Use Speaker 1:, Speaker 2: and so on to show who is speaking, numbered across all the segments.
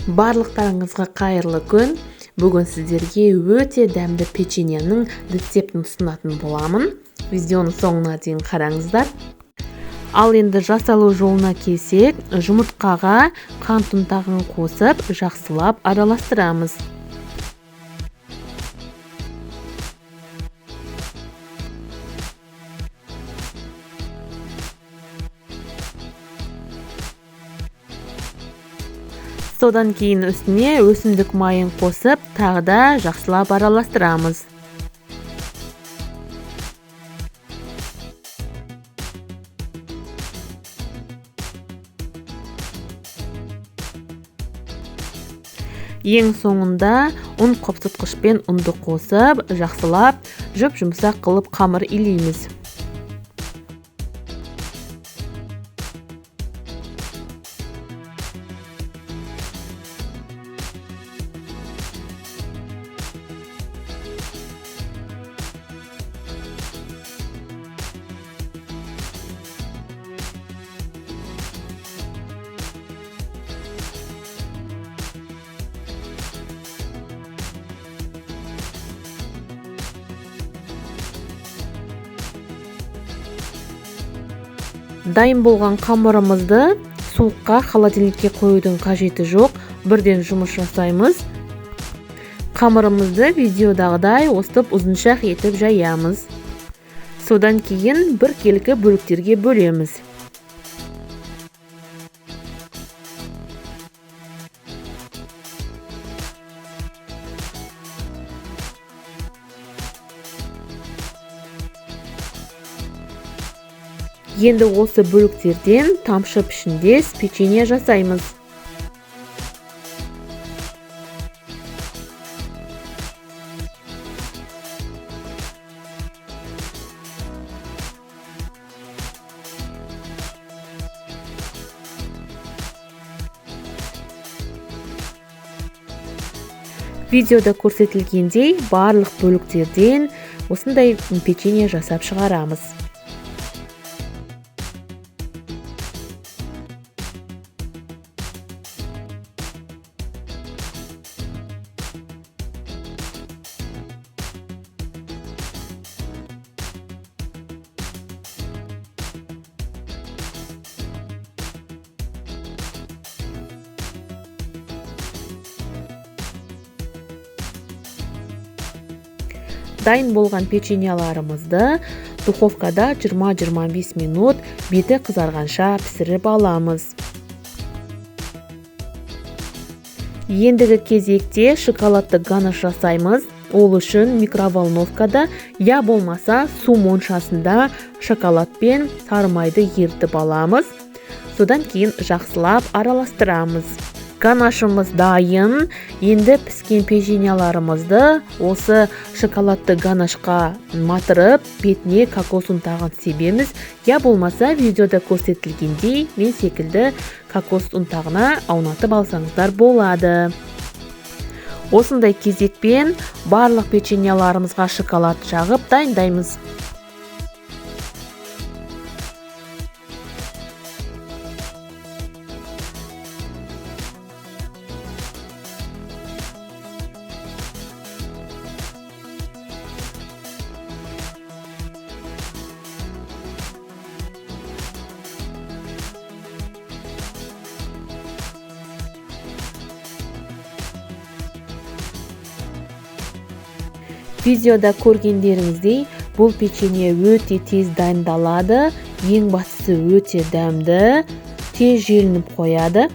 Speaker 1: Барлықтарыңызға қайырлы күн. Бүгін сіздерге өте дәмді печеньенің рецептін ұсынатын боламын. Видеоның соңына дейін қараңыздар. Ал енді жасалу жолына келсек, жұмыртқаға қант ұнтағын қосып, жақсылап араластырамыз. Содан кейін үстіне өсімдік майын қосып, тағы да жақсылап араластырамыз. Ең соңында ұн қопсытқышпен ұнды қосып, жақсылап жұп-жұмсақ қылып қамыр илейміз. Дайын болған қамырымызды суыққа холодильникке қоюдың қажеті жоқ, бірден жұмыс жасаймыз. Қамырымызды видеодағыдай осып ұзыншақ етіп жаямыз. Содан кейін біркелкі бөліктерге бөлеміз. Енді осы бөліктерден тамшы пішіндес печенье жасаймыз. Видеода көрсетілгендей барлық бөліктерден осындай печенье жасап шығарамыз. Дайын болған печеньеларымызды духовкада 20-25 минут беті қызарғанша пісіріп аламыз. Ендігі кезекте шоколадты ганаш жасаймыз. Ол үшін микроволновкада я болмаса су моншасында шоколад пен сары майды ерітіп аламыз. Содан кейін жақсылап араластырамыз. Ганашымыз дайын. Енді піскен печеньеларымызды осы шоколадты ганашқа матырып, бетіне кокос ұнтағын себеміз. Я болмаса видеода көрсетілгендей мен секілді кокос ұнтағына аунатып алсаңыздар болады. Осындай кезекпен барлық печеньеларымызға шоколад жағып дайындаймыз. Видеода көргендеріңіздей, бұл печенье өте тез дайындалады, ең бастысы өте дәмді, тез желініп қояды.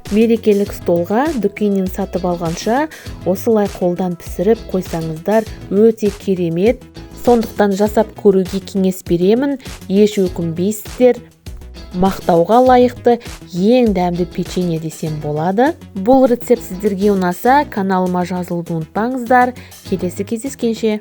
Speaker 1: Мерекелік столға дүкеннен сатып алғанша осылай қолдан пісіріп қойсаңыздар өте керемет. Сондықтан жасап көруге кеңес беремін, еш өкінбейсіздер. Мақтауға лайықты ең дәмді печенье десем болады. Бұл рецепт сіздерге ұнаса, каналыма жазылуды ұмытпаңыздар. Келесі кездескенше.